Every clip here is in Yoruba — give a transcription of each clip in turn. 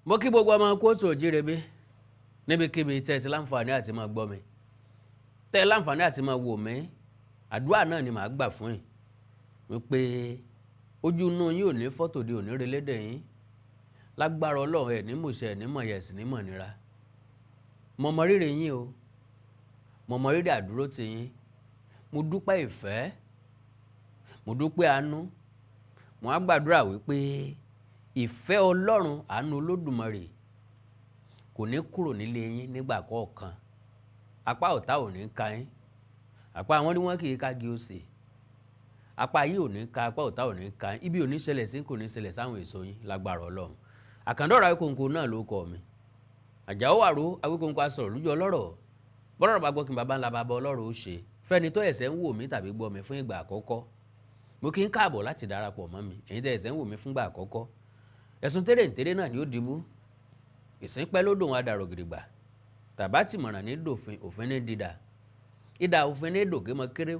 Mo kí gbogbo ọmọ kóòtù òjírẹbí níbikíbi tẹ́ ẹ ti láǹfààní àti máa gbọ́ mi, tẹ́ ẹ láǹfààní àti máa wò mí. Àdúrà náà ni màá gbà fún yín wípé ojú inú yín ò ní fọ́tò di òní relédè yín lágbára Ọlọ́run. Ẹ̀ ní mọ̀ṣẹ́, ẹ̀ ní mọ̀yẹ̀, ẹ̀ sì ní mọ̀nira. Mo mọ rírì yín o, mo mọ rírì àdúró tì yín. Mo dúpẹ́ ìfẹ́, mo dúpẹ́ àánú. Mo á gbàdúrà wípé ìfẹ́ Ọlọ́run, àánú Olódùmarè kò ní kúrò nílé yín nígbà kọ̀ọ̀kan. Apá ọ̀tá ò ní ka yín, apá àwọn ní wọ́n kì í kági òsè, apá yìí ò ní ka, apá ọ̀tá ò ní ka yín. Ibi ò ní ṣẹlẹ̀ sí, kò ní ṣẹlẹ̀ sáwọn èso yín lágbára Ọlọ́run. Àkàndọ̀rọ̀ Awíkonko náà ló kọ mi, Àjàó Àró Awíkonko, asọ̀rọ̀ lójú ọlọ́rọ̀. Bọ́lọ́rọ̀ bá gbọ́ kí n bàbá ńlá bàbá ọlọ́rọ̀ ó ṣe. Fẹ́ni tó ẹ̀sẹ̀ ń wò mí tàbí gbọ́ mi fún ìgbà àkọ́kọ́, mo kí ń káàbọ̀ láti darapọ̀ mọ́ mi. Ẹ̀yin tẹ́ ẹ̀sẹ̀ ń wò mí fúngbà àkọ́kọ́, ẹ̀sùn tẹ́rẹ̀ǹtẹ́rẹ́ náà ni ó dìbò ìsín pẹ́ lódò wọn adàrọ̀ gidigba tàbá tìmọ̀ràn ní dòfin, òfin ní dídà ìdá, òfin ní dòkè mọ́ kéré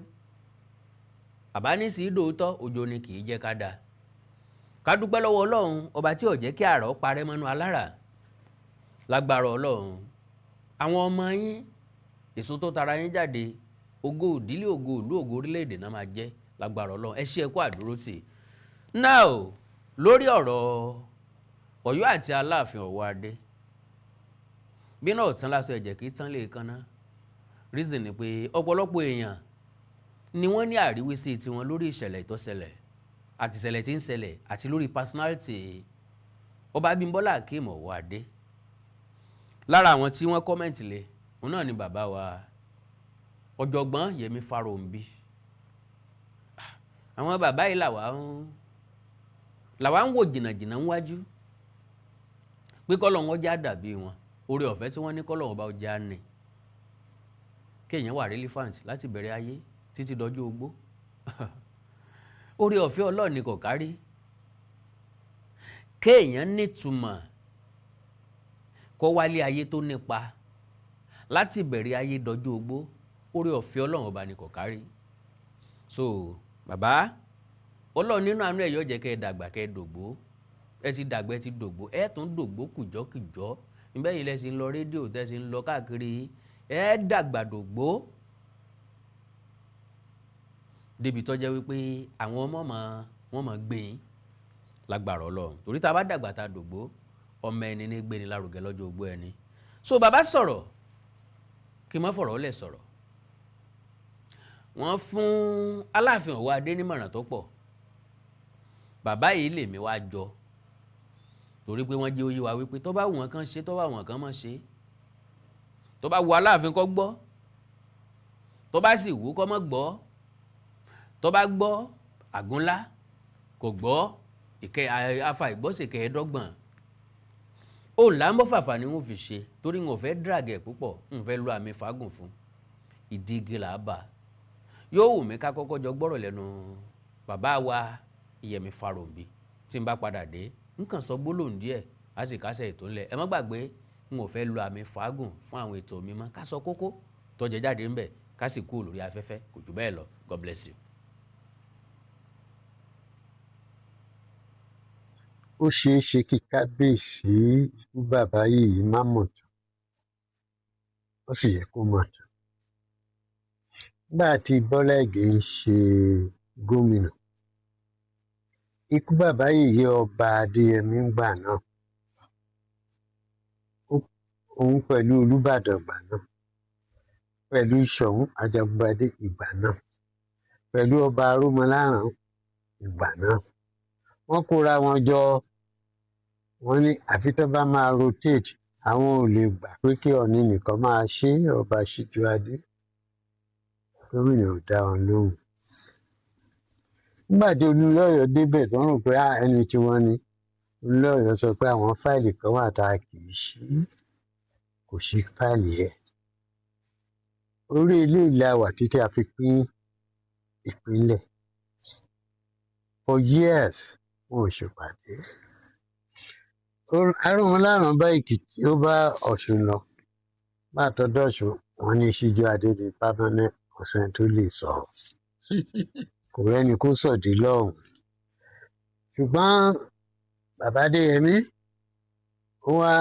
àbánísì dòótọ́ òjò ni kì í jẹ́ ká dáa. Ká dúpẹ́ lọ́wọ́ Ọlọ́run ọba tí ò jẹ́ kí àrọ́ parẹ́ mọ́nú alára. Lágbára Ọlọ́run, àwọn ọmọ yín, èso tó tara yín jáde, ògo ìdílé, ògo ìlú, ògo orílẹ̀-èdè náà máa jẹ́ lágbára Ọlọ́run. Ẹ ṣé, ẹ kú àdúró tì. Now, lórí ọ̀rọ̀ Ọ̀yọ́ àti Aláàfin Ọ̀wọ́adé, bí náà tán lásán, ẹ̀jẹ̀ kì í tán lè kanná. Reason ni pé ọ̀pọ̀lọpọ̀ èèyàn ni wọ́n ní àríwísí tiwọn lórí ìṣẹ̀lẹ̀ tó ṣẹlẹ̀ àti ìṣẹ̀lẹ̀ tí ń ṣẹlẹ̀ àti lórí personality Ọba Abímbọ́lá Akeem Ọ̀wọ́adé. Lára àwọn tí wọ́n comment lé òun náà ni bàbá wa, ọ̀jọ̀gbọ́n Yẹmí Farounbi. Àwọn bàbá yìí làwa ń wò jìnnàjìnnà níwájú pé kọ́lọ̀ wọn já dàbí wọn. Oore ọ̀fẹ́ tí wọ́n ní, kọ́lọ̀ wọn bá já ní kéèyàn wà relevant láti bẹ̀rẹ̀ ayé títí dọjọ́ ogbó, oore ọ̀fẹ́ Ọlọ́run ni kò kárí. Kéèyàn nítumọ̀, kó wálé ayé tó nípa láti bẹ̀rẹ̀ ayé dọjọ́ ogbó, oore ọ̀fẹ́ Ọlọ́run ọba ni kò kárí. So bàbá, Ọlọ́run nínú àánú ẹ̀ yóò jẹ́ kẹ́ ẹ dàgbà, kẹ́ ẹ dògbó. Ẹ ti dàgbà, ẹ ti dògbó, ẹ tún dògbó kùjọ́kùjọ́. Níbẹ̀ yìí lẹ́sìn lọ rédíò, tẹ́sìn lọ káàkiri, ẹ dàgbà dògbó débi tó jẹ́ wípé àwọn ọmọ mọ̀ wọ́n mọ̀ gbé yín lágbára Ọlọ́run, torí tá a bá dàgbà, tá a dògbó, ọmọ ẹni ní gbé ni lárugẹ lọ́jọ́ ogbó ẹni. So bàbá sọ̀rọ̀, kí n má fọ̀rọ̀ lẹ̀ sọ̀rọ̀. Wọ́n fún Aláàfin Ọ̀wọ́adé nímọ̀ràn tó pọ̀. Bàbá yìí lèmi wá jọ, torí pé wọ́n jẹ́ ó yé wa wípé tó bá wù wọ́n kàn ṣe, tó bá wù wọ́n kàn má ṣe. Tó bá wù Aláàfin kó gbọ́, tó bá sì wù kó má gbọ́. Tó bá gbọ́ àgúnlá, kò gbọ́ ìkẹ́ afa ìgbọ́sẹ̀kẹ́ ẹ̀ẹ́dọ́gbọ̀n òun là ń bọ́ fàfà ni wọ́n fi ṣe, torí wọn ò fẹ́ drag ẹ̀ púpọ̀, ń fẹ́ lo àmì fàágùn fún ìdígi là á bà. Yóò wù mí ká kọ́kọ́ jọ gbọ́rọ̀ lẹ́nu bàbá wa Yẹmi Farounbi. Tí n bá padà dé, n kàn sọ gbólóhùn díẹ̀, á sì kásẹ̀ ètò ńlẹ̀. Ẹ má gbàgbé, n ò fẹ́ lo àmì fàágùn fún àwọn ètò mi mọ́. Ká sọ kókó tó jẹ jáde ńbẹ̀, ká sì kúrò lórí afẹ́fẹ́, kò jù bẹ́ẹ̀ lọ. God bless you. Ó ṣeé ṣe kí kábíyèsí, ikú bàbá yìí, má mọ̀ tán, ó sì yẹ kó mọ̀ tán. Nígbà tí Bọ́lá Ìgè ń ṣe gómìnà, ikú bàbá yìí, ọba Adéyẹmí ńgbà náà, òun pẹ̀lú Olúbàdàn ìgbà náà, pẹ̀lú Ṣọ̀ún Ajagungbadé ìgbà náà, pẹ̀lú ọba Arúmọláràn ìgbà náà, wọ́n kóra wọn jọ. Wọ́n ní àfi tó bá máa rotate, àwọn ò lè gbà pé kí Ọọ̀ni nìkan máa ṣe ọba Ṣíjúadé. Gómìnà ò dá wọn lóhùn. Nígbà tí Olúnlọ́yọ̀ débẹ̀, tó ń rò pé ẹni tí wọ́n ní, Olúnlọ́yọ̀ sọ pé àwọn fáìlì kan wà tá a kì í ṣí, kò sí fáìlì yẹn. Orí ilé ìlà wà títí a fi pín ìpínlẹ̀. For years, wọn ò ṣèpàdé. Arúmọláràn bá Èkìtì, ó bá Ọ̀ṣun lọ. Bá àtọ́dọ̀ Ọ̀ṣun, wọn ní Síjúadé ní permanent, kò sẹ́ni tó lè sọ̀rọ̀, kò rẹ́ni kó sọ̀dí lọ́hùn. Ṣùgbọ́n bàbá Adéyẹmí, Ó wá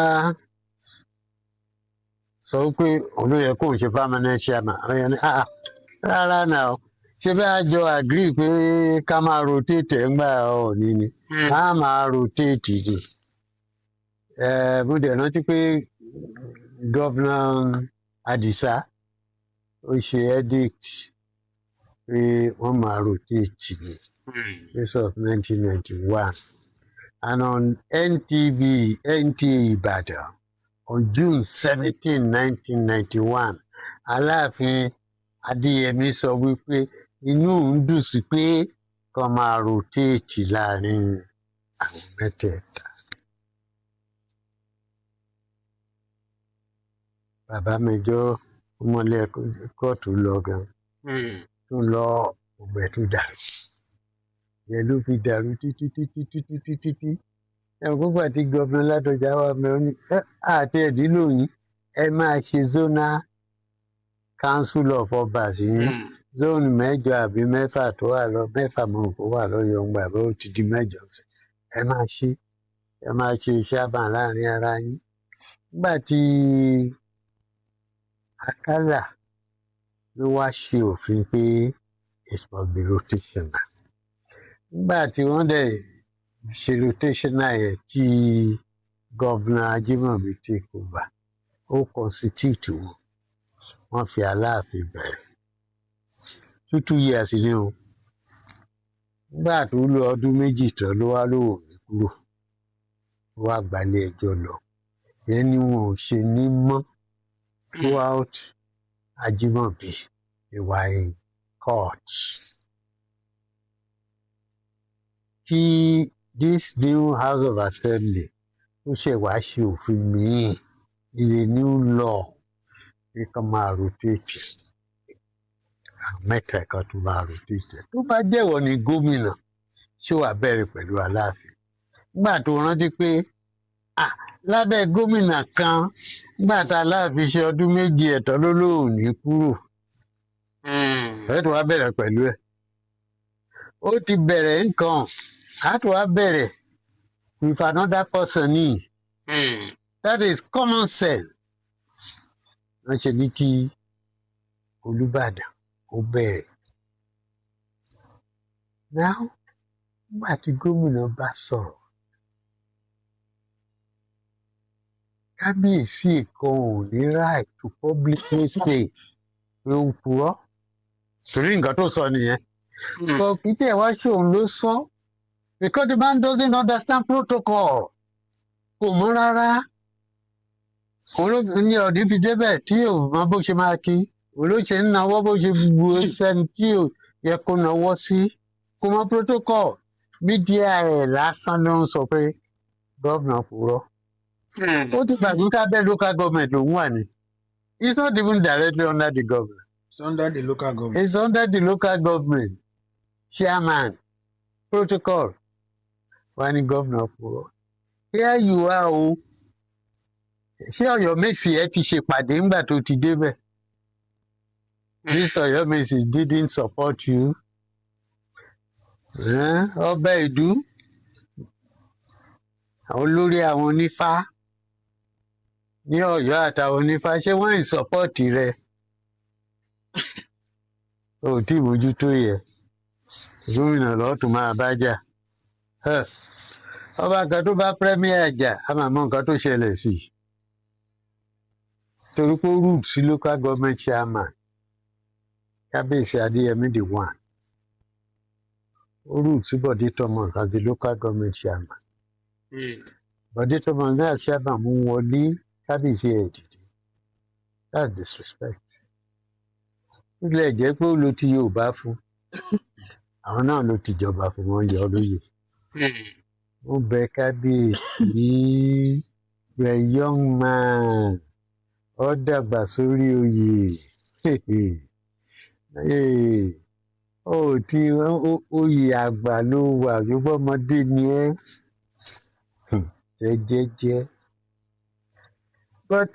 sọ pé òun ló yẹ kóun ṣe permanent chairman. Àwọn yẹn ní, "Ah, rárá náà, ṣé bí a jọ agree pé ká máa rotate ẹ̀ ńgbà Ọọ̀ni ni, ká máa rotate ni." Mo dẹ̀ rántí pé Governor Adisa ó ṣe edict pé wọ́n máa rotate ni. This was 1991, and on NTV, NTA Ibadan, on June 17, 1991, Aláàfin Adéyẹmí sọ wípé inú òun dùn sí pé kó máa rotate láàrin àwọn mẹ́tẹ̀ẹ̀ta. Bàbá mẹjọ mọlẹ kóòtù lọ gan, tó lọ ọgbẹ tó dàrú yẹn ló fi dàrú títí títí títí títí tí ẹ gbogbo àti gómìnà Ládọjà wà mẹ́rin ní àti ẹ̀dínlò yín, ẹ máa ṣe zonal council of obas yín, zone 8 àbí 6 tó wà lọ, 6 mọ̀ kó wà lọ́yọ̀ọ́ ńgbà bó ti di 8 sí. Ẹ máa ṣe sábà láàrin ara yín. Nígbà tí Akálà ló wá ṣe òfin pé it must be rotational, nígbà tí wọ́n dẹ̀ ṣe rotational yẹn, tí Governor Ajímọ̀bí take over, ó constitute wọn, wọ́n fi Aláàfin bẹ̀rẹ̀, 2 2 years ni o. Nígbà tó lo ọdún 2 tán, ló wá lóun ò ní kúrò, ó wá gbalé ẹjọ́ lọ. Yẹn ni wọn ò ṣe ní mọ́. Throughout Ajímọ̀bí, they were in court. Kí this new House of Assembly ó ṣe wá ṣe òfin míì, is a new law pé kán máa rotate, àwọn mẹ́ta kan tó máa rotate. Tó bá jẹ́wọ́ ni gómìnà, ṣé wàá bẹ̀rẹ̀ pẹ̀lú Aláàfin? Nígbà tó rántí pé, ah, lábẹ́ gómìnà kan, nígbà tá Aláàfin ṣe ọdún 2 ẹ̀tọ́, ló lóun ní kúrò, ẹ̀ tó wá bẹ̀rẹ̀ pẹ̀lú ẹ̀. Ó ti bẹ̀rẹ̀ nǹkan, á tó wá bẹ̀rẹ̀ with another person ní. That is common sense. Wọ́n ṣe ní kí Olúbàdàn ó bẹ̀rẹ̀. Now, nígbà tí gómìnà bá sọ̀rọ̀, kábíyèsí kan ò ní right to publicly say pé ó ń purọ́, torí nǹkan tó sọ nìyẹn. Kò kí tẹ̀ wá ṣòun ló sọ, because the man doesn't understand protocol, kò mọ̀ rárá. Òun ló ní ọ̀dí fi débẹ̀ tí ò mọ bó ṣe máa kí, òun ló ṣe ń nawọ́ bó ṣe bu sẹ́ni tí ò yẹ kó nawọ́ sí. Kò mọ protocol. Media ẹ̀ lásán ló ń sọ pé gómìnà purọ́. Ó ti gbàgbé kábẹ́ local government lòún wà ní. It's not even directly under the government. It's under the local government. It's under the local government chairman. Protocol wà ní gómìnà purọ́. Here you are o, ṣé Ọ̀yọ́mèsì ẹ ti ṣèpàdé ńgbà tó ti débẹ̀? This Ọ̀yọ́mèsì didn't support you. Ọba ìdú, olórí àwọn onífá ní Ọ̀yọ́ àtàwọn onífá, ṣé wọ́n ń support rẹ? O ò tí ì mójútó yẹ gómìnà lọ́tún máa bá jà. Ọba kan tó bá premier jà, a máa mọ nǹkan tó ṣẹlẹ̀ sí i, torí pé ó rude sí local government chairman. Kábíyèsí Adéyẹmí the one, ó rude sí Bọ̀dé Thomas as the local government chairman. Bọ̀dé Thomas náà chairman mú wọlé, kábíyèsí ẹ̀ dìde. That's disrespect. Ó tilẹ̀ jẹ́ pé ó lo ti Yorùbá fún, àwọn náà ló ti jọba fún wọn yọ lóye. Ó bẹ kábíyèsí, the young man, ó dàgbà sórí oyè, ó ti oyè àgbà ló wà, ṣùgbọ́n ọmọdé ni ẹ́, jẹ́jẹ́jẹ́. But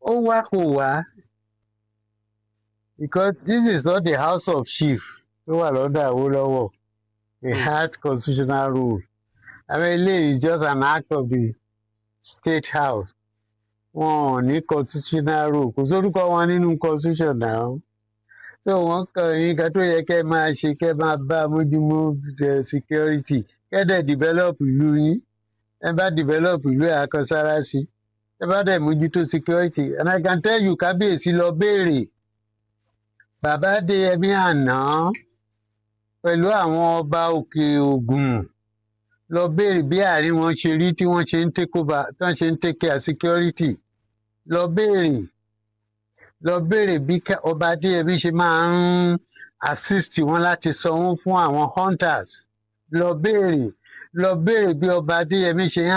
ó wá kò wá, because this is not the House of Chief tó wà lọ́dọ̀ Awólọ́wọ̀. They had constitutional rule. I mean, eléyìí is just an act of the State House, wọn ò ní constitutional role, kò sórúkọ wọn nínú constitution náà. So wọn kàn nǹkan tó yẹ kẹ́ máa ṣe, kẹ́ máa bá mójúmọ́ security, kẹ́ dẹ̀ develop ìlú yín. Ẹ bá develop ìlú ẹ̀, akọsára sí ẹ bá dẹ̀ mójútó security. And I can tell you, kábíyèsí, lọ béèrè bàbá Adéyẹmí àná pẹ̀lú àwọn ọba Òkè Ògùn, lọ béèrè bí àárín wọn ṣe rí, tí wọ́n ṣe ń take over, tí wọ́n ṣe ń take care security. Lọ béèrè, lọ béèrè bí ọba Adéyẹmí ṣe máa ń assist wọn láti sanwó fún àwọn hunters. Lọ béèrè, lọ béèrè bí ọba Adéyẹmí ṣe ń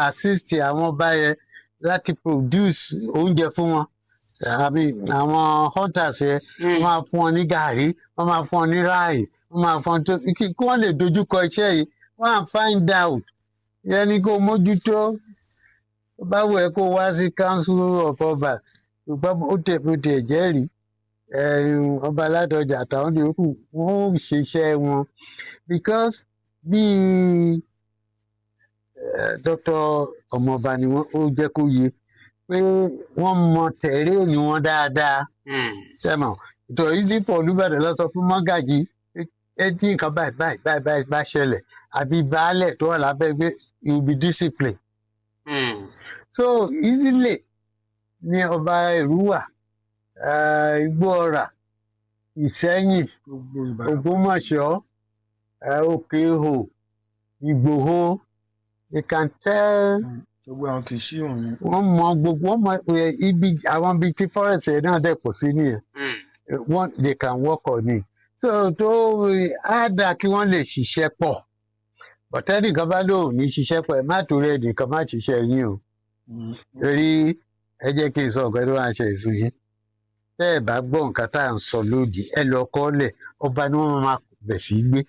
assist àwọn ọba yẹn láti produce oúnjẹ fún wọn, àbí àwọn hunters yẹn. Wọ́n máa fún wọn ní gàrí, wọ́n máa fún wọn ní rice, wọ́n máa fún wọn tó kí wọ́n lè dojúkọ iṣẹ́ yìí. Wọ́n á find out yẹn ni kó mójútó. Báwo ẹ kó wá sí Council of Ọba, ṣùgbọ́n ó tẹ̀ jẹ́rìí ọba Ládọjà àtàwọn yòókù, wọ́n ó ṣiṣẹ́ wọn, because bíi Dr. Ọmọọba ni wọ́n, ó jẹ́ kó yé pé wọ́n mọ terrain wọn dáadáa. Sẹ́mọ̀ ìtọ̀ easy for Olúbàdàn lọ sọ fún mọ́gàjì ẹ tí nǹkan báyìí báyìí báyìí báyìí bá ṣẹlẹ̀, àbí baálẹ̀ tó wà lábẹ́ pé you will be disciplined. So easily ní ọba Èrúwà, Igbó Ọrà, Ìsẹ́yìn, Gbogbo Ìbàràpá. Ògbómọ̀ṣọ́, Òkè Ihò, Ìgbòho, you can tell. Gbogbo àwọn kì í ṣí wọ̀nyẹn. Wọ́n mọ gbogbo, wọ́n mọ ibi àwọn ibi tí forest yẹn náà dẹ̀ pọ̀ sí nìyẹn. Wọ́n, they can work on it. So tó á dáa kí wọ́n lè ṣiṣẹ́ pọ̀, but ẹnìkan bá lóun ní ṣiṣẹ́ pọ̀, ẹ má torí ẹnìkan má ṣiṣẹ́ yín o. Torí ẹ jẹ́ kí n sọ nǹkan tó máa ṣe fún yín. Tẹ́ ẹ bá gbọ́ nǹkan tá à ń sọ lódì, ẹ lọ kọ́lẹ̀, ọba ni wọ́n máa bẹ̀ sí gbé.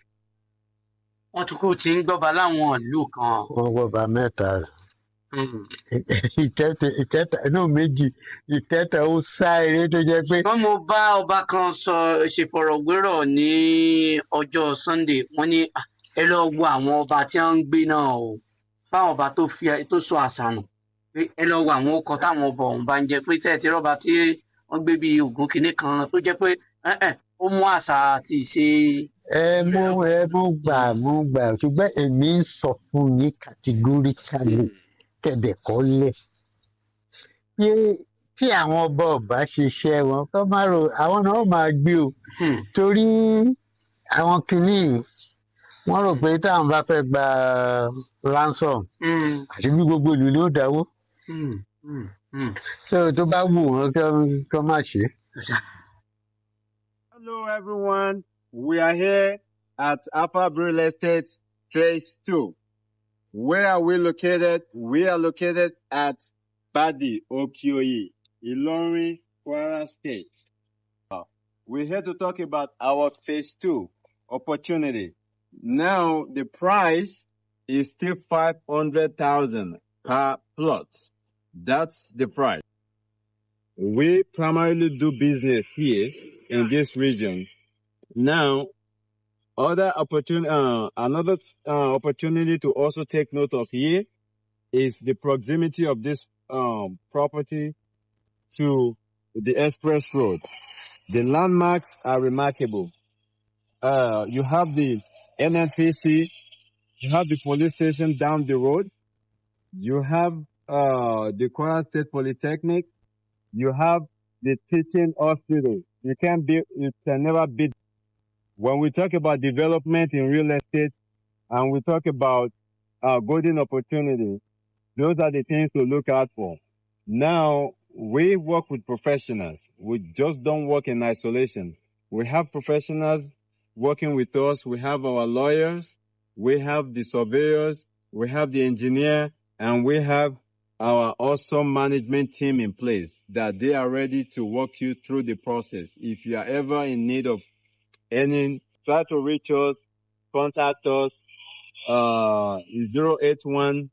Wọ́n tún kó ti ń gbọ́ba láwọn ìlú kan. Wọ́n gbọ́ba mẹ́ta. Ìkẹta, ìkẹta inú méjì, ìkẹta ó sá eré tó jẹ́ pé Wọ́n, mo bá ọba kan sọ ṣèfọ̀rọ̀wérọ̀ ní ọjọ́ Sunday, wọ́n ní, "Ah, ẹ lọ wo àwọn ọba tí wọ́n ń gbé náà o, fáwọn ọba tó fi tó sọ àṣà nù, pé ẹ lọ wo àwọn ọkọ̀ táwọn ọba ọ̀hún bá ń jẹ, pé sẹ́ẹ̀ tí rọ́bà tí wọ́n gbé bíi Ògún kìíní kan tó jẹ́ pé ẹ̀ẹ́n, ó mú àṣà àti ìṣe." Ẹ mú gbà, mú gbà, ṣùgbọ́n èmi ń sọ fún yín categorically, kẹ̀dẹ̀ kọ́lẹ̀ pé tí àwọn ọba ọba ṣiṣẹ́ wọn, kọ́ má ro àwọn náà máa gbé o. Torí àwọn kìíní yìí, wọ́n rò pé táwọn bá fẹ́ gba ransom, àti bí gbogbo ìlú ló dáwó. So tó bá wù wọ́n kí wọ́n má ṣe. Hello, everyone. We are here at Alpha Real Estate Phase 2. Where are we located? We are located at Badi Okioyi, Ilorin, Kwara State. We're here to talk about our Phase 2 opportunity. Now, the price is still 500,000 per plot. That's the price. We primarily do business here in this region. Now, other opportunity, another opportunity to also take note of here is the proximity of this property to the express road. The landmarks are remarkable. You have the NNPC, you have the police station down the road, you have the Kwara State Polytechnic, you have the teaching hospital. You can't be, you can never beat. When we talk about development in real estate and we talk about golden opportunity, those are the things to look out for. Now, we work with professionals. We just don't work in isolation. We have professionals working with us. We have our lawyers, we have the surveyors, we have the engineer, and we have our awesome management team in place that they are ready to walk you through the process. If you are ever in need of any, try to reach us, contact us, 081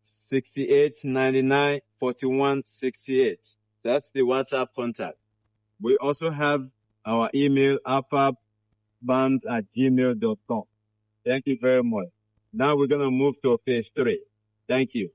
68 99 41 68. That's the WhatsApp contact. We also have our email, alphabands@gmail.com. Thank you very much. Now we're going to move to phase three. Thank you.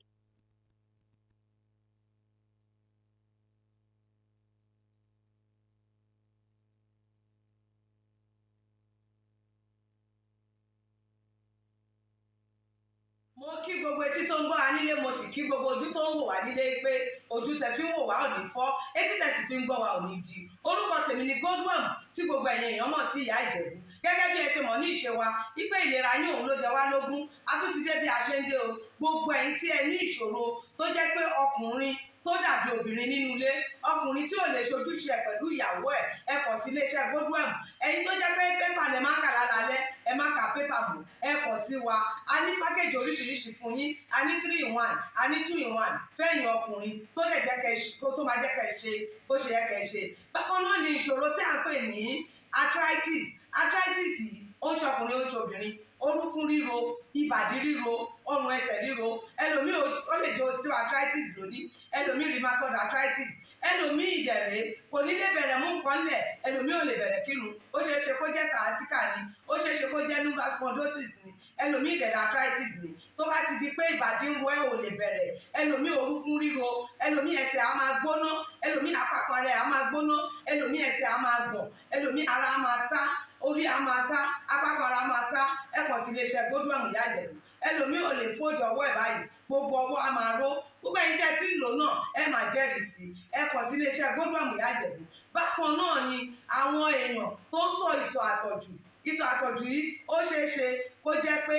Gbogbo etí tó ń gbọ́ wa nílé, mo sì kí gbogbo ojú tó ń wò wá nílé pé ojú tẹ fi ń wò wá ò ní fọ́, etí tẹ sì fi ń gbọ́ wa ò ní di. Orúkọ tèmi ni Godwin, tí gbogbo ẹ̀yin èèyàn mọ̀ sí Ìyá Ìjẹ̀bú. Gẹ́gẹ́ bí ẹ ṣe mọ̀ ní ìṣe wa wípé ìlera yín òun ló jẹ wá lógún, a tún ti dé bí a ṣe ń dé o. Gbogbo ẹ̀yin tí ẹ ní ìṣòro tó jẹ́ pé ọkùnrin tó dàbí obìnrin nínú ilé, ọkùnrin tí ò lè ṣojúṣe ẹ pẹ̀lú ìyàwó ẹ̀, ẹ kàn sí iléeṣẹ́ Godwin. Ẹ̀yin tó jẹ́ pé pépà lẹ máa ń kà lálálẹ́, ẹ má ka pépà mọ́, ẹ kàn sí wa. A ní package oríṣiríṣi fún yín. A ní 3 in 1, a ní 2 in 1 fẹ́yìn ọkùnrin tó lè jẹ́ kẹ́ kó tó máa jẹ́ kẹ́ ṣe bó ṣe yẹ kẹ́ ṣe. Bákan náà ni ìṣòro tí à ń pè ní arthritis. Arthritis yìí, ó ń ṣọkùnrin, ó ń ṣobìnrin. Orúnkún ríro, ìbàdí ríro, ọrùn ẹsẹ̀ ríro. Ẹlòmíì, ó lè jẹ́ osteoarthritis lónìí, ẹlòmíì rheumatoid arthritis, ẹlòmíì ìdẹ̀rẹ̀ kò ní lè bẹ̀rẹ̀ mú nǹkan lẹ̀, ẹlòmíì ò lè bẹ̀rẹ̀ kírun. Ó ṣeé ṣe kó jẹ́ sciatica ni, ó ṣeé ṣe kó jẹ́ lumbar spondylosis ni, ẹlòmíì ìdẹ̀rẹ̀ arthritis ni. Tó bá ti di pé ìbàdí ń wọ ẹ́, ò lè bẹ̀rẹ̀, ẹlòmíì orúnkún ríro, ẹlòmíì ẹsẹ̀ á máa gbóná, ẹlòmíì àpapọ̀ rẹ̀ á máa gbóná, ẹlòmíì ẹsẹ̀ á máa gbọ̀n, ẹlòmíì ara á máa tá, orí á máa tá, apákan ara máa tá, ẹ kàn sí iléeṣẹ́ Godwin Ìyá Ìjẹ̀bú. Ẹlòmíì ò lè fold ọwọ́ ẹ̀ báyìí, gbogbo ọwọ́ á máa ró. Gbogbo ẹ̀yin tẹ́ tí ń lò náà, ẹ máa jẹ́rìí sí i. Ẹ kàn sí iléeṣẹ́ Godwin Ìyá Ìjẹ̀bú. Bákan náà ni àwọn èèyàn tó ń tọ̀ ìtọ̀ àtọ̀jù. Ìtọ̀ àtọ̀jù yìí, ó ṣeé ṣe kó jẹ́ pé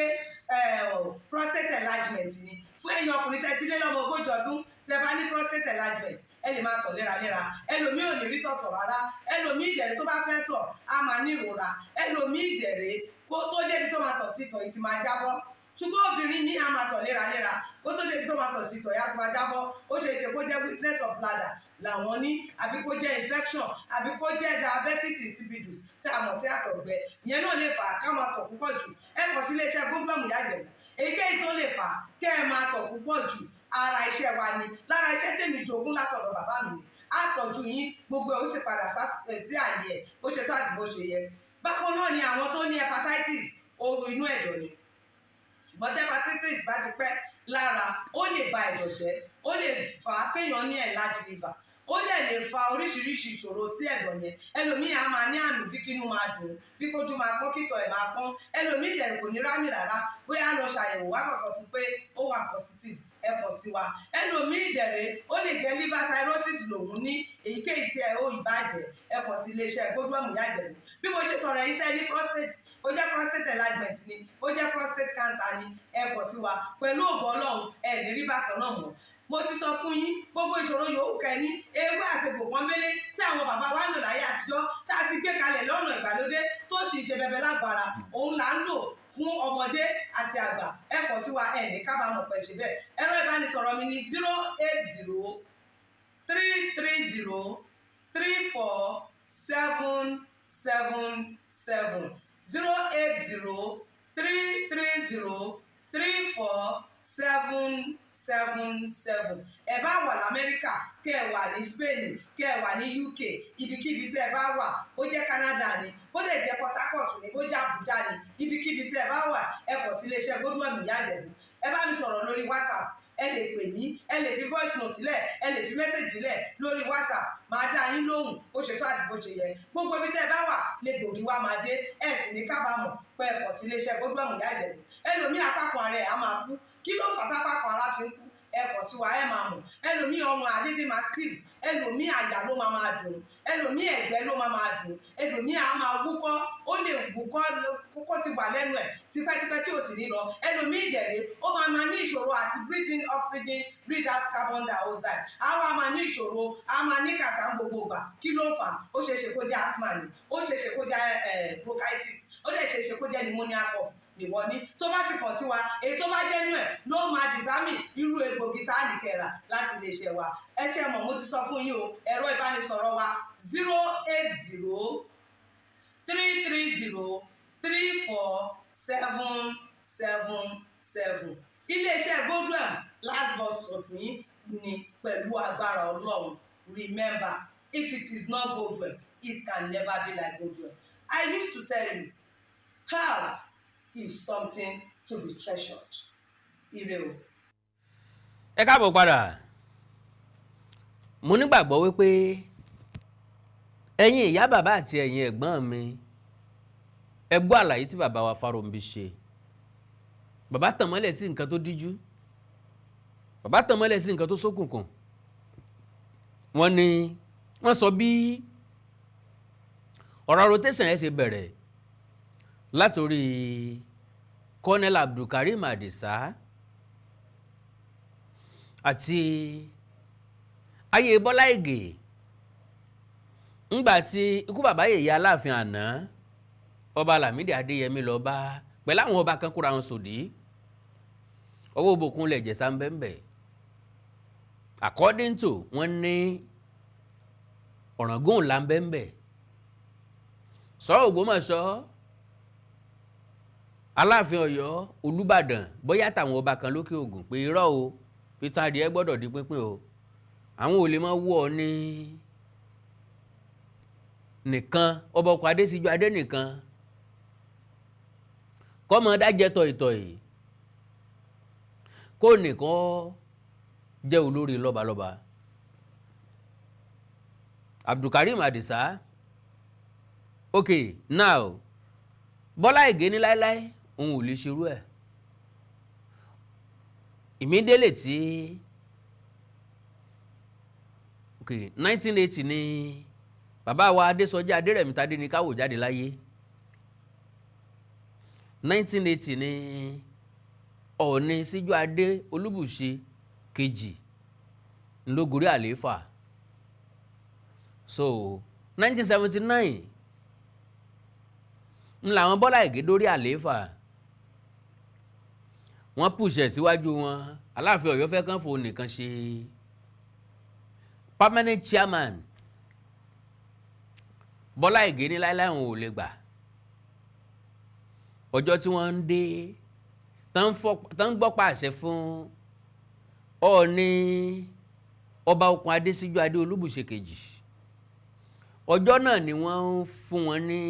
prostate enlargement ni. Fún ẹ̀yin ọkùnrin tẹ́ ti lé lọ́mọ 40 ọdún, tẹ́ bá ní prostate enlargement, ẹ lè máa tọ̀ léraléra. Ẹlòmíì ò ní rí tọ̀tọ̀ rárá. Ẹlòmíì ìdẹ̀rẹ̀, tó bá fẹ́ tọ̀, á máa ní ìrora. Ẹlòmíì ìdẹ̀rẹ̀, kó tó débi tó máa tọ̀ sí, ìtọ̀ yìí ti máa jábọ́. Ṣùgbọ́n obìnrin ní, á máa tọ̀ léraléra, kó tó débi tó máa tọ̀ sí, ìtọ̀ yìí á ti máa jábọ́. Ó ṣe é ṣe kó jẹ́ weakness of bladder làwọn ní, àbí kó jẹ́ infection, àbí kó jẹ́ diabetes insipidus tí a mọ̀ sí àtọ̀gbẹ. Ìyẹn náà lè fà á ká máa tọ̀ púpọ̀ jù. Ẹ kàn sí iléeṣẹ́ Godwin Ìyá Ìjẹ̀bú. Èyíkéyìí tó lè fà á kẹ́ ẹ máa tọ̀ púpọ̀ jù, ara iṣẹ́ wa ni. Lára iṣẹ́ tèmi jogún látọ̀dọ̀ bàbá mi ni. Á tọ́jú yín, gbogbo ẹ̀ ó sì padà sí àyè ẹ̀ bó ṣe tó àti bó ṣe yẹ. Bákan náà ni àwọn tó ní hepatitis, ooru inú ẹ̀dọ̀ ni. Ṣùgbọ́n tí hepatitis bá ti pẹ́ lára, ó lè ba ẹ̀dọ̀ jẹ́, ó lè fà á kéèyàn ní enlarged liver, ó dẹ̀ lè fa oríṣiríṣi ìṣòro sí ẹ̀dọ̀ yẹn. Ẹlòmíì á máa ní àmì bí kínú máa dùn, bí kójú máa pọ́n, kítọ̀ ẹ̀ máa pọ́n. Ẹlòmíì dẹ̀ kò ní rámì rárá, bóyá lọ ṣàyẹ̀wò, wá kàn sọ fún pé ó wà positive. Ẹ kàn sí wa. Ẹlòmíì dẹ̀rẹ̀, ó lè jẹ́ liver cirrhosis lòun ní. Èyíkéyìí tí ẹ ó ìbàjẹ́, ẹ kàn sí iléeṣẹ́ Godwin Ìyá Ìjẹ̀bú. Bí mo ṣe sọ̀rọ̀, ẹ̀yin tẹ́ ní prostate, ó jẹ́ prostate enlargement ni, ó jẹ́ prostate cancer ni, ẹ kàn sí wa. Pẹ̀lú ògo Ọlọ́run, ẹ ní rí bákan náà mọ́. Mo ti sọ fún yín, gbogbo ìṣòro yòówù kẹ́ni, ewé àti egbò pọ́nbélé tí àwọn bàbá wa ń lò láyé àtijọ́, tá a ti gbé kalẹ̀ lọ́nà ìgbàlódé, tó sì ń ṣe bẹbẹ lágbára, òun là ń lò fún ọmọdé àti àgbà. Ẹ kàn sí wa, ẹ ní kábàámọ̀ pẹ̀ ṣe bẹ́ẹ̀. Ẹ̀rọ ìbánisọ̀rọ̀ mi ní 08033034777, 08033034777. Ẹ bá wà lamẹ́ríkà, kẹ́ ẹ wà ní Spain, kẹ́ ẹ wà ní UK, ibikíbi tẹ́ ẹ bá wà, bó jẹ́ Canada ni, bó lè jẹ́ Port Harcourt ni, bó jẹ́ Abuja ni, ibikíbi tẹ́ ẹ bá wà, ẹ kàn sí iléeṣẹ́ Godwin Ìyá Ìjẹ̀bú. Ẹ bá mi sọ̀rọ̀ lórí WhatsApp, ẹ lè pè mí, ẹ lè fi voice note lẹ̀, ẹ lè fi message lẹ̀ lórí WhatsApp, máa dá yín lóhùn bó ṣe tó àti bó ṣe yẹ. Gbogbo ibi tẹ́ ẹ bá wà lè gbòógì wá máa dé. Ẹ sì ní kábàámọ̀ pé ẹ kàn sí iléeṣẹ́ Godwin Ìyá Ìjẹ̀bú. Ẹlòmíì, apákan ara ẹ̀ á máa kú. Kí ló fà tápákan ara fi ń kú? Ẹ kàn sí wa, ẹ máa mọ̀. Ẹlòmíì, ọrùn àdédé máa stiff, ẹlòmíì, àyà ló máa máa dùn, ẹlòmíì, ẹ̀gbẹ́ ló máa máa dùn, ẹlòmíì á máa wúkọ́, ó lè wúkọ́ kókó ti wà lẹ́nu ẹ̀ tipẹ́tipẹ́ tí ò sì ní lọ. Ẹlòmíì ìdẹ̀rẹ̀, ó máa máa ní ìṣòro àti breathe in oxygen, breathe out carbon dioxide. Á wá máa ní ìṣòro, á máa ní kàtà ń gbogbo ìgbà. Kí ló ń fà á? Ó ṣeé ṣe kó jẹ́ asthma ni, ó ṣeé ṣe kó jẹ́ bronchitis, ó dẹ̀ ṣeé ṣe kó jẹ́ pneumonia cough nìwọ ní. Tó bá ti kàn sí wa, èyí tó bá jẹ́ nú ẹ̀ ló máa determine irú egbògi tá a lè kẹrà láti lè ṣe wa. Ẹ ṣe mọ̀, mo ti sọ fún yín o. Ẹ̀rọ ìbánisọ̀rọ̀ wa, 08033034777. Iléeṣẹ́ Godwin, last bus stop yín ni pẹ̀lú agbára Ọlọ́run. Remember, if it is not Godwin, it can never be like Godwin. I used to tell you, health is something to be treasured. Ire o. Ẹ káàbọ̀ padà. Mo nígbàgbọ́ wípé ẹ̀yin ìyá, bàbá àti ẹ̀yin ẹ̀gbọ́n mi, ẹ gbọ́ àlàyé tí bàbá wa Fáròǹbí ṣe. Bàbá tàn mọ́lẹ̀ sí nǹkan tó díjú. Bàbá tàn mọ́lẹ̀ sí nǹkan tó ṣókùnkùn. Wọ́n ní wọ́n sọ bí ọ̀rọ̀ rotation yẹn ṣe bẹ̀rẹ̀ látòrí Colonel Abdulkareem Adisa àti ayé Bọ́lá Ìgè, ńgbà tí ikú bàbá yèyé Aláàfin àná, Ọba Lámìdí Adéyẹmí, lọ bá pẹ̀lú àwọn ọba kan kóra wọn sòdí. Ọwọ́ òbòkun lẹ̀ Ìjẹ̀ṣà ń bẹ́ẹ̀. According to wọ́n ní Ọ̀ràngún là ń bẹ́ẹ̀, sọ Ògbómọ̀ṣọ́, Aláàfin Ọ̀yọ́, Olúbàdàn, bóyá táwọn ọba kan lókè Ògùn, pé irọ́ o, Peter adìẹ gbọ́dọ̀ di pínpín o, àwọn ò lè máa wú ọ ní nìkan, ọba ọkọ̀ Adésíjú Adé nìkan kọ́mọ dájẹ́ tọ̀ìtọ̀ì, kó nìkan jẹ́ olórí lọ́balọ́ba. Abdulkareem Adisa, okay, now Bọ́lá Ìgè ní láéláé òun ò lè ṣerú ẹ̀. Immediately tí, okay, 1980 ní bàbá wa Adésọjí Adérẹ̀mí Tádéníkáwò jáde láyé. 1980 ní Ọọ̀ni Síjúadé Olúbùṣe kejì ńlọgórí àlééfà. So 1979 ń làwọn Bọ́lá Ìgè dórí àlééfà. Wọ́n pùṣẹ̀ síwájú wọn. Aláàfin Ọ̀yọ́ fẹ́ kàn fò nìkan ṣe permanent chairman. Bọ́lá Ìgè ní láéláé òun ò lè gbà. Ọjọ́ tí wọ́n ń dé tán ń gbọ́ pàṣẹ fún Ọọ̀ni, Ọba Okùn Adésíjú Adé Olúbùṣe kejì, ọjọ́ náà ni wọ́n ń fún wọn ní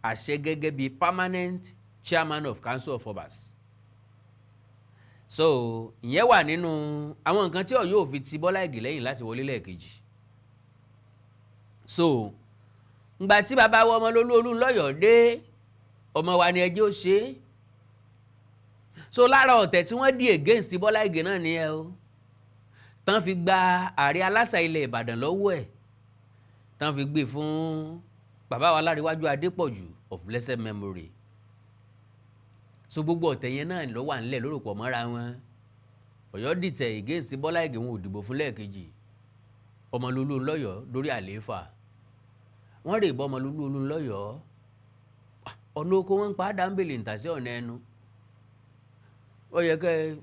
àṣẹ gẹ́gẹ́ bíi permanent chairman of Council of Obas. So ìyẹn wà nínú àwọn nǹkan tí Ọ̀yọ́ ò fi ti Bọ́lá Ìgè lẹ́yìn láti wọlé lẹ́ẹ̀kejì. So ngbà tí bàbá wa Ọmọlólú Olúnlọ́yọ̀ dé, ọmọ wa ni ẹjẹ́ ó ṣe é. So lára ọ̀tẹ̀ tí wọ́n dì against Bọ́lá Ìgè náà nìyẹn o, tán fi gba ààrẹ Aláṣà ilẹ̀ Ìbàdàn lọ́wọ́ ẹ̀, tán fi gbé fún bàbá wa Láríwájú Adépọ̀jù of blessed memory. So gbogbo ọ̀tẹ̀ yẹn náà ló wà nílẹ̀ lórúkọ mọ́ra wọn. Ọ̀yọ́ dìtẹ̀ against Bọ́lá Ìgè, wọn ò dìbò fún lẹ́ẹ̀kejì. Ọmọlólú Olúnlọ́yọ̀ lórí àlééfà, wọ́n rè bọ́ Ọmọlólú Olúnlọ́yọ̀ ọ̀nà oko, wọn ń pa dáńbèlè ntàsí ọ̀nà ẹnu. Ó yẹ kẹ́ ẹ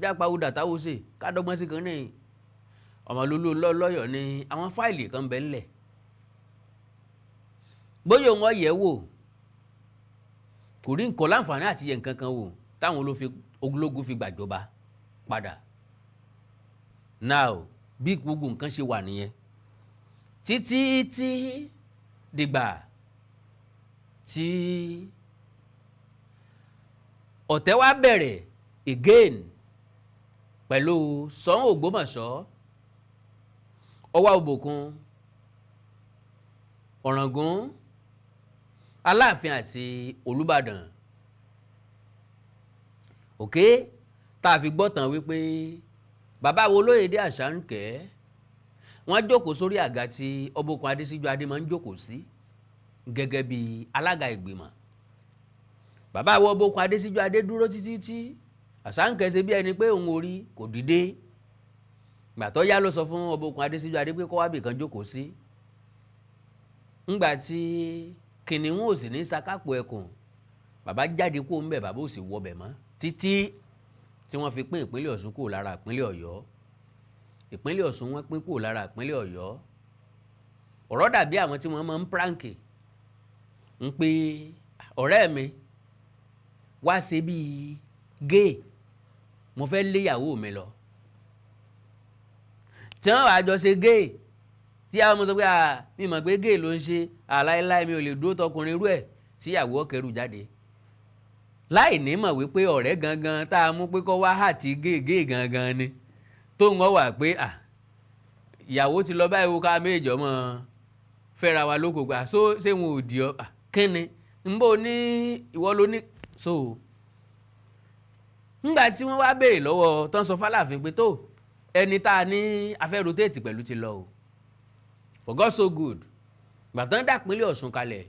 jápa wúdà táwọn ṣe kádọ́gbọ́n sí kan ní. Ọmọlólú Olúnlọ́yọ̀ ní àwọn fáìlì kan bẹ́ẹ̀ ńlẹ̀, bóyá òun ọ̀yẹ́ wò, kò rí nǹkan láǹfààní àti yẹ nǹkan kan wò táwọn ológun fi gbàjọba padà. Now, bí gbogbo nǹkan ṣe wà nìyẹn títí tí dìgbà tí ọ̀tẹ̀ wá bẹ̀rẹ̀ again pẹ̀lú Ṣọ̀ún Ògbómọ̀ṣọ́, Ọwá Òbòkun, Ọ̀ràngún, Aláàfin àti Olúbàdàn. Òkè tá a fi gbọ́ tán wípé bàbá wo Olóyèdé Àṣàǹkẹ́, wọ́n jókòó sórí àga tí Ọbọ̀kun Adésíjú Adé máa ń jókòó sí gẹ́gẹ́ bí alága ìgbìmọ̀. Bàbá wo Ọbọ̀kun Adésíjú Adé dúró títí tí Àṣàǹkẹ́ ṣe bí ẹni pé òun ò rí, kò dìde. Gbàtọ́ yá ló sọ fún Ọbọ̀kun Adésíjú Adé pé kó wá bì kan jókòó sí. Ńgbà tí kìnìún ò sì ní sakápò ẹkùn, bàbá jáde kó ń bẹ̀, bàbá ò sì wọbẹ̀ mọ́ títí tí wọ́n fi pín ìpínlẹ̀ Ọ̀ṣun kúrò lára ìpínlẹ̀ Ọ̀yọ́. Ìpínlẹ̀ Ọ̀ṣun, wọ́n pín kúrò lára ìpínlẹ̀ Ọ̀yọ́. Ọ̀rọ̀ dàbí àwọn tí wọ́n máa ń prank ń pé ọ̀rẹ́ mi wá ṣe bíi gay, mo fẹ́ léyàwó mi lọ, tí wọ́n wàá jọ ṣe gay, tí àwọn ọmọ sọ pé mi mọ̀ pé gay ló ń ṣe, àláìláì mi ò lè dúró tọkùnrin irú ẹ̀, tíyàwó ọ̀kẹ́rù jáde láì ní mọ̀ wípé ọ̀rẹ́ gangan tá a mú pé kọ́ wá àti gay gay gangan ni tó ń wọ́n wà pé ìyàwó ti lọ báyìí, wo ká méjì ọmọ fẹ́ra wa lóko gbà so ṣé wọn ò di ọ kíni ń bò ní ìwọ ló ní. So Ńgbà tí wọ́n wá béèrè lọ́wọ́ tán, sọ fáláàfin pé tó ẹni tá a ní a fẹ́ rotate pẹ̀lú ti lọ o. For God so good, gbàtàn dàpínlẹ̀ Ọ̀ṣun kalẹ̀,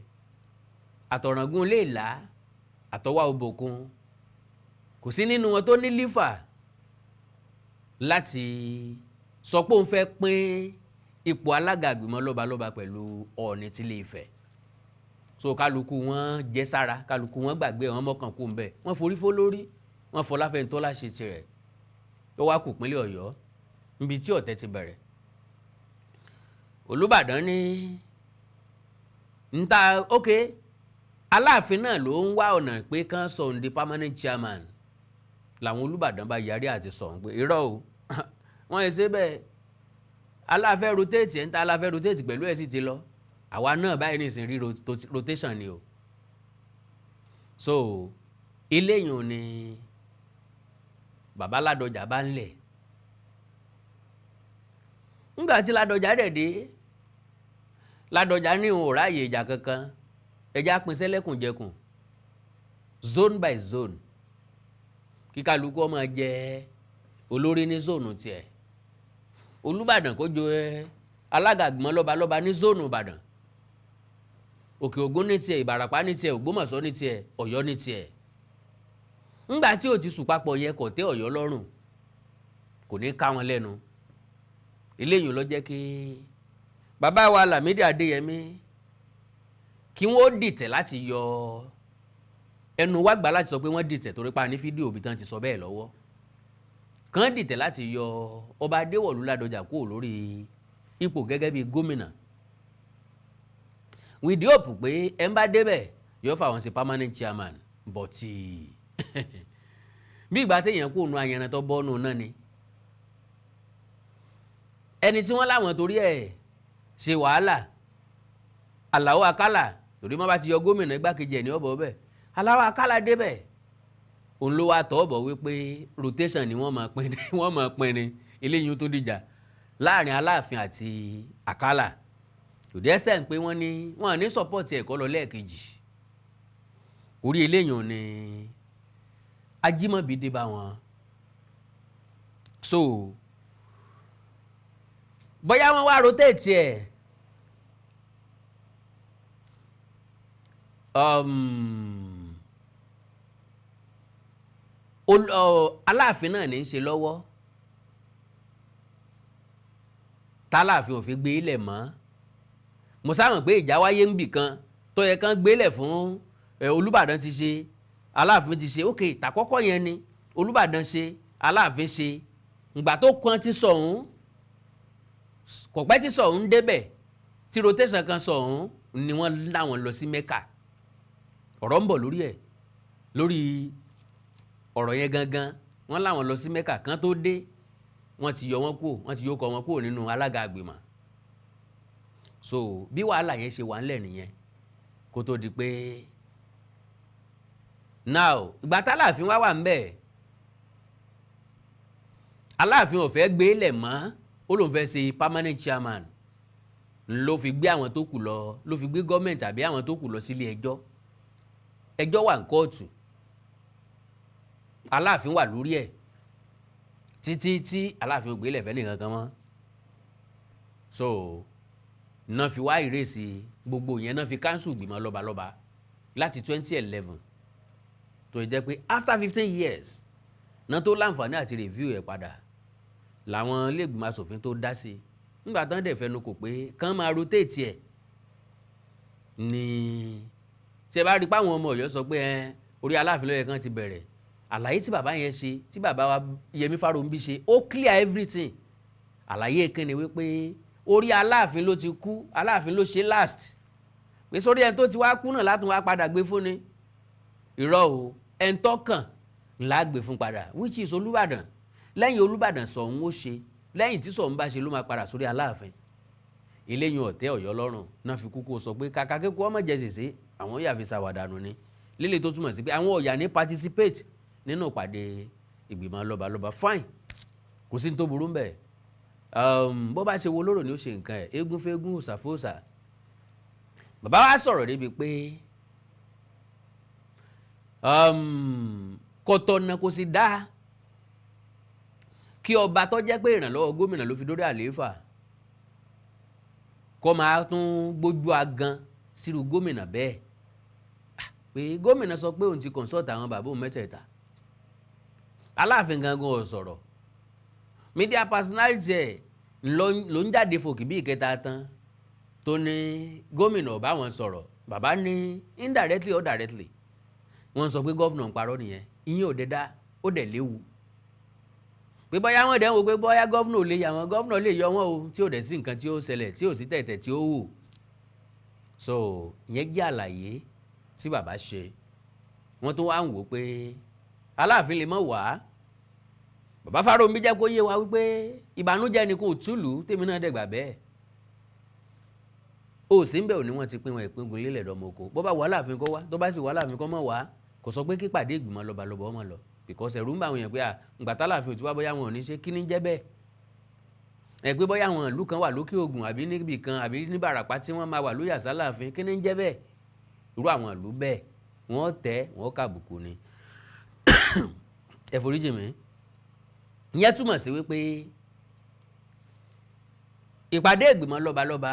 àtọ̀ràngún lè là, àtọwá òbòkun, kò sí nínú wọn tó ní lífà láti sọ pé òun fẹ́ pín ipò alága àgbìmọ̀ lọ́balọ́ba pẹ̀lú Ọọ̀ni tílé Ifẹ̀. So kálukú wọn jẹ sára, kálukú wọn gbàgbé wọn, mọ́kàn kú ń bẹ̀, wọ́n forí fó lórí wọn. Fọláfẹ́ntọ́lá ṣe tirẹ̀, ó wá kù pínlẹ̀ Ọ̀yọ́, níbi tí ọ̀tẹ̀ ti bẹ̀rẹ̀. Olúbàdàn ní nta ok, Aláàfin náà ló ń wá ọ̀nà pé kán sọ òun di permanent chairman. Làwọn Olúbàdàn bá yarí àti sọ̀hún pé irọ́ o, wọ́n ẹ̀ ṣe bẹ́ẹ̀. Aláàfẹ́ rotate ẹ̀ ń ta aláàfẹ́ rotate pẹ̀lú ẹ̀ sì ti lọ. Àwa náà báyìí nìsín rí rotation ni o. So eléyìí ò ní bàbá Ládọjà bá ń lẹ̀. Ńgbà tí Ládọjà dẹ̀ dé, Ládọjà ní òun ò ráàyè ìjà kankan, ẹja pín sẹ́lẹ̀kùnjẹkùn, zone by zone, kí kálukú ọmọ jẹ olórí ní zone tiẹ̀. Olúbàdàn kó jẹ alága àgbọ̀n lọ́balọ́ba ní zone Ìbàdàn, Òkè Ògùn ní tiẹ̀, Ìbàràpá ní tiẹ̀, Ògbómọ̀ṣọ́ ní tiẹ̀, Ọ̀yọ́ ní tiẹ̀. Ńgbà tí ò ti sùn papọ̀ yẹ, kò tẹ́ Ọ̀yọ́ lọ́rùn, kò ní ká wọn lẹ́nu. Eléyìí ló jẹ́ kí bàbá wa Lámídì Adéyẹmí kí wọ́n dìtẹ̀ láti yọ ẹnu wá gbà láti sọ pé wọ́n dìtẹ̀, torí pa ní fídíò bí tán ti sọ bẹ́ẹ̀ lọ́wọ́ kàn dìtẹ̀ láti yọ ọba Adéwọ̀lú Ládọjà kúrò lórí ipò gẹ́gẹ́ bí gómìnà, with the hope pé ẹ ń bá débẹ̀ yóò fà wọ́n sí permanent chairman. But bí ìgbà téèyàn kò nu ayanran tó bọ́nu náà ni ẹni tí wọ́n láwọn torí ẹ̀ ṣe wàhálà, Àlàó Àkàlà, torí wọ́n bá ti yọ gómìnà, igbákejì ẹ̀ ní ọ̀bọ̀ bẹ́ẹ̀. Àlàó Àkàlà débẹ̀, òun ló wá tọ́ bọ̀ wípé rotation ni wọ́n máa pín ní, wọ́n máa pín ní. Eléyìí tó dìjà láàrin Aláàfin àti Àkàlà to the extent pé wọ́n ní wọ́n ní support ẹ̀kọ́ lọ lẹ́ẹ̀kejì. Orí eléyìí ò ní Ajímọ̀bí dé bá wọn. So bóyá wọ́n wá rotate ẹ̀, Aláàfin náà ní í ṣe lọ́wọ́ tálàfin ò fi gbé ilẹ̀ mọ́. Mo sáwọn pé ìjà wáyé ń bì kan tó yẹ kán gbélẹ̀ fún Olúbàdàn ti ṣe, Aláàfin ti ṣe. Ok, tàkọ́kọ́ yẹn ni Olúbàdàn ṣe, Aláàfin ṣe. Ìgbà tó kan ti Ṣọ̀ún, kò pẹ́ tí Ṣọ̀ún débẹ̀, tí rotation kan Ṣọ̀ún ni wọ́n láwọn lọ sí Mẹ́kà. Ọ̀rọ̀ ń bọ̀ lórí ẹ̀, lórí ọ̀rọ̀ yẹn gangan. Wọ́n láwọn lọ sí Mẹ́kà kan tó dé, wọ́n ti yọ wọ́n kúrò, wọ́n ti yọ kọ́ wọn kúrò nínú alága àgbìmọ̀. So bí wàhálà yẹn ṣe wà ńlẹ̀ nìyẹn kó tó di pé now ìgbà táláàfin wá wà ńbẹ̀, Aláàfin ò fẹ́ gbé lẹ̀ mọ́, ó lóun fẹ́ ṣe permanent chairman, ló fi gbé àwọn tó kù lọ, ló fi gbé gọ́ọ̀mẹ̀ntì àbí àwọn tó kù lọ sílé ẹjọ́. Ẹjọ́ wà ní kóòtù, Aláàfin wà lórí ẹ̀ títí tí Aláàfin ò gbé lẹ̀ fẹ́ nìkan kan mọ́. So náà fi wá ìrèsì gbogbo yẹn, náà fi cancel ìgbìmọ̀ lọ́balọ́ba láti 2011, tó jẹ́ pé after 15 years náà tó láǹfààní àti review ẹ̀ padà, làwọn iléègbìmọ̀ asòfin tó dá sí i. Nígbà tán dẹ̀ fẹnu kò pé kán máa rotate ẹ̀ ní ṣe bá rí i pé àwọn ọmọ Ọ̀yọ́ sọ pé ẹ orí Aláàfin ló yẹ kán ti bẹ̀rẹ̀. Àlàyé tí bàbá yẹn ṣe, tí bàbá wa Yẹmí Fáróǹbí ṣe, ó clear everything. Àlàyé kíni wípé orí Aláàfin ló ti kú, Aláàfin ló ṣe last, pé sórí ẹni tó ti wá kú náà látún wá padà gbé fún ni. Irọ́ o, ẹni tó kàn ńlá gbé fún padà, which is Olúbàdàn. Lẹ́yìn Olúbàdàn, Ṣọ̀ún ó ṣe. Lẹ́yìn tí Ṣọ̀ún bá ṣe, ló máa padà sórí Aláàfin. Eléyìí ọ̀tẹ́ Ọ̀yọ́ lọ́rùn náà fi kúkú sọ pé kàkà kíkú ọmọ jẹ sèse, àwọn yà fi ṣàwàdànù ni lílẹ̀, tó túmọ̀ sí pé àwọn ọ̀yà ní participate nínú ìpàdé ìgbìmọ̀ lọ́balọ́ba. Fine, kò sí ní tó burú mbẹ̀. Bó bá ṣe wo lóró ni ó ṣe nǹkan ẹ̀, eégún fẹ́gún, òòṣà fóòṣà. Bàbá wa sọ̀rọ̀ débi pé Kò tọ̀nà, kò sì dáa kí ọba tó jẹ́ pé ìrànlọ́wọ́ gómìnà ló fi dórí àlééfà kó máa tún gbójú agan sírú gómìnà bẹ́ẹ̀, pé gómìnà sọ pé òun ti consult àwọn bàbá òun mẹ́tẹ̀ẹ̀ta. Aláàfin gangan ò sọ̀rọ̀, media personality ẹ̀ ló ń jáde fòkì bí ìkẹta tán tó ní gómìnà ò bá wọn sọ̀rọ̀. Bàbá ní indirectly or directly, wọ́n sọ pé governor ń parọ́ nìyẹn. Ìyẹn ò dẹ̀ dá, ó dẹ̀ léwu, pé bóyá wọ́n dẹ̀ ń wo pé bóyá governor ò lè yà wọ́n, governor lè yọ wọ́n o, tí ò dẹ̀ sí nǹkan tí ó ṣẹlẹ̀, tí ò sí tẹ̀tẹ̀ tí ó wù. So ìyẹn jẹ́ àlàyé tí bàbá ṣe. Wọ́n tún wá ń wò pé Aláàfin lè mọ̀ wá. Bàbá Fáróǹbí jẹ́ kó yé wa wípé ìbànújẹ́ ni kò túlù tèmi náà dẹ̀gbà bẹ́ẹ̀ o sì ń bẹ̀. Ò ní wọ́n ti pín wọn ìpíngun lélẹ̀ dọ́mọ oko. Bó bá wà Aláàfin kó wá, tó bá sì wà Aláàfin kó mọ̀ wá. Kò sọ pé kí pàdé ìgbìmọ̀ lọ́balọ́ba ọmọ lọ, because ẹ̀rù ń bá àwọn èèyàn pé à ǹgbà tálàfin òtún wá, bóyá wọn ò ní ṣe. Kí ní jẹ́ bẹ́ẹ̀ ẹ, pé bóyá àwọn ìlú kan wà lókè Ògùn àbí níbì kan àbí ní Ìbàràpá tí wọ́n máa wà lóyè àsálàfin? Kí ní jẹ́ bẹ́ẹ̀? Irú àwọn ìlú bẹ́ẹ̀, wọ́n tẹ́ wọ́n kàbùkù ni. Ẹ foríjì mi. Ìyẹn túmọ̀ sí wípé ìpàdé ìgbìmọ̀ lọ́balọ́ba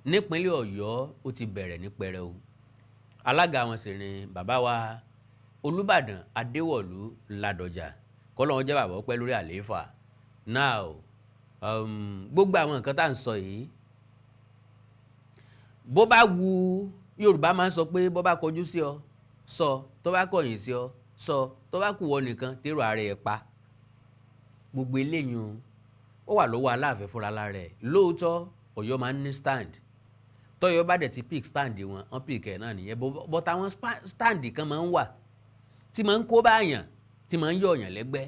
nípínlẹ̀ Ọ̀yọ́ ó ti bẹ̀rẹ̀ ní pẹrẹu. Alága wọn sì ni bàbá wa Olúbàdàn Adéwọ̀lú Ládọjà, kọ́lọ́hún jẹ́ bàbá ọpẹ́ lórí àlééfà. Now, gbogbo àwọn nǹkan tá à ń sọ yìí, bó bá wu Yorùbá máa ń sọ pé bó bá kọjú sí ọ sọ, tó bá kọ̀yìn sí ọ sọ, tó bá kù wọ nìkan tèrò ara ẹ̀ pa. Gbogbo eléyìí ó wà lọ́wọ́ Aláàfin fúnra lára ẹ̀. Lóòótọ́, Ọ̀yọ́ máa ń ní stand. Tọ́yọ́ bá dẹ̀ ti pick stand wọn, wọ́n pick ẹ̀ náà nìyẹn, but àwọn stand kan máa ń wà tí máa ń kó báyàn, tí máa ń yọ ọ̀yàn lẹ́gbẹ́.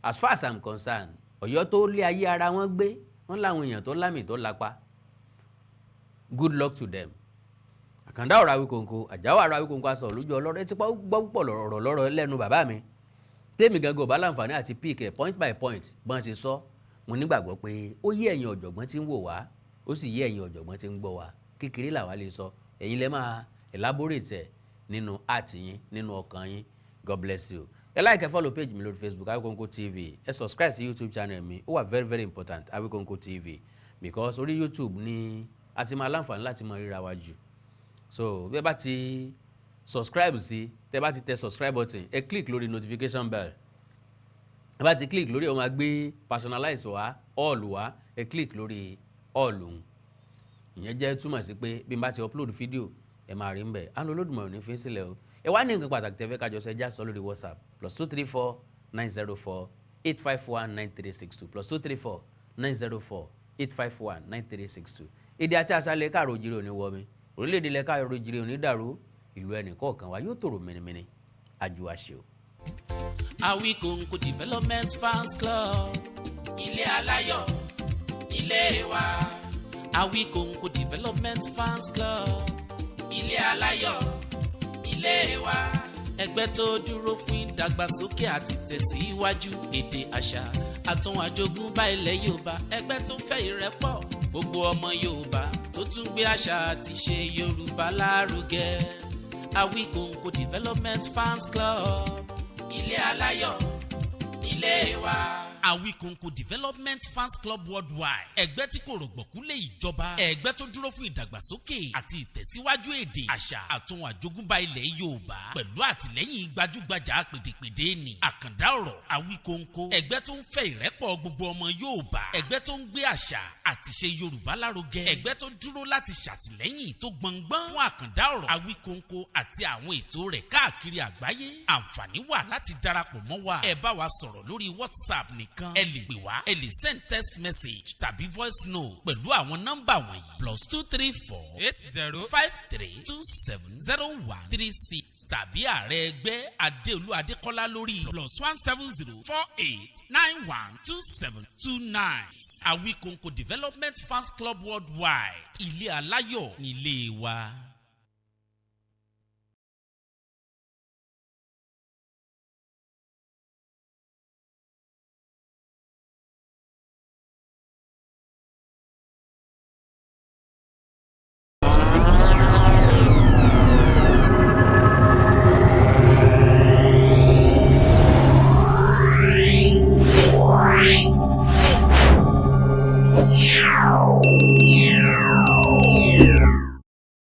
As far as I'm concerned, Ọ̀yọ́ tó lé ayé ara wọn gbé wọn láwọn èèyàn tó lámì tó lápá. Good luck to them. Àkàndá ọ̀rọ̀ Awíkonko, àjáwọ̀ ọ̀rọ̀ Awíkonko, aṣọ lójú ọlọ́rọ̀. Ẹ ti gbọ́ púpọ̀ ọ̀rọ̀ lọ́rọ̀ lẹ́nu bàbá mi. Tèmi gangan ò bá láǹfààní àti pick ẹ̀ point by point bọ́n ṣe sọ, mo nígbàgbọ́ pé ó yé ẹ̀yin ọ̀jọ̀gbọ́n tí ń wò wá, ó sì yé ẹ̀yin ọ̀jọ̀gbọ́n tí ń gbọ́ wá. Kékeré làwa lè sọ, ẹ̀yin lẹ́ máa elaborate ẹ̀ nínú heart yín, nínú ọkàn yín. God bless you. Ẹ like, ẹ follow page mi lórí Facebook, Awikonko TV. Ẹ subscribe sí YouTube channel mi, ó wà very very important, Awikonko TV, because orí YouTube ni a ti máa láǹfààní láti máa ríra wa jù. So bí ẹ bá ti subscribe sí, tẹ bá ti tẹ subscribe button, ẹ click lórí notification bell. Ẹ bá ti click lórí ẹ, ó máa gbé personalize wá, all wá. Ẹ click lórí all òun. Ìyẹn jẹ́ túmọ̀ sí pé bí n bá ti upload fídíò, ẹ máa rí ń bẹ̀. Àánú Olódùmarè ò ní fi sílẹ̀ o. Ẹ wá ní nǹkan pàtàkì tẹ́ fẹ́ kájọ ṣe, já sọ lórí WhatsApp, +234 904 851 9362, +234 904 851 9362. Èdè àti àṣà ilẹ̀ káàró òjìrì òní wọ mi, orílẹ̀-èdè ilẹ̀ káàró òjìrì òní dàrú, ìlú ẹnì kọ̀ọ̀kan wa yóò tòrò mìnìmìnì àjùwàṣe o. Awikonko Development Fans Club, ilé aláyọ̀ ilé wa. Awikonko Development Fans Club, ilé aláyọ̀ ilé wa. Ẹgbẹ́ tó dúró fún ìdàgbàsókè àti tẹ̀síwájú èdè, àṣà àtún àjogúnbá ilẹ̀ Yorùbá. Ẹgbẹ́ tó fẹ́ ìrẹ́pọ̀ gbogbo ọmọ Yorùbá, tó tún gbé àṣà àti ṣe Yorùbá lárugẹ. Awikonko Development Fans Club, ilé aláyọ̀ ilé wa. Awikonko Development Fans Club Worldwide, ẹgbẹ́ tí kò rọ̀gbọ̀kú lé ìjọba, ẹgbẹ́ tó dúró fún ìdàgbàsókè àti ìtẹ̀síwájú èdè, àṣà àtún àjogúnbá ilẹ̀ Yorùbá, pẹ̀lú àtìlẹ́yìn gbajúgbajà pèdèpèdè ní Àkàndá ọ̀rọ̀ Awikonko. Ẹgbẹ́ tó ń fẹ́ ìrẹ́pọ̀ gbogbo ọmọ Yorùbá, ẹgbẹ́ tó ń gbé àṣà àti ṣe Yorùbá lárugẹ, ẹgbẹ́ tó dúró láti ṣàtìlẹ́yìn tó gbọngbọ́n fún Àkàndá ọ̀rọ̀ Awikonko àti àwọn ètò rẹ̀ káàkiri àgbáyé. Àǹfààní wà láti darapọ̀ mọ́ wa. Ẹ bá wa sọ̀rọ̀ lórí WhatsApp nìkan, ẹ lè pè wá, ẹ lè send text message tàbí voice note pẹ̀lú àwọn nọ́mbà wọ̀nyí: +234 80 53 27 01 36, tàbí ààrẹ ẹgbẹ́ Adéolú Adékọ́lá lórí +1 70 48 91 27 29. Awikonko Development Fans Club Worldwide, ilé aláyọ̀ nílé wa.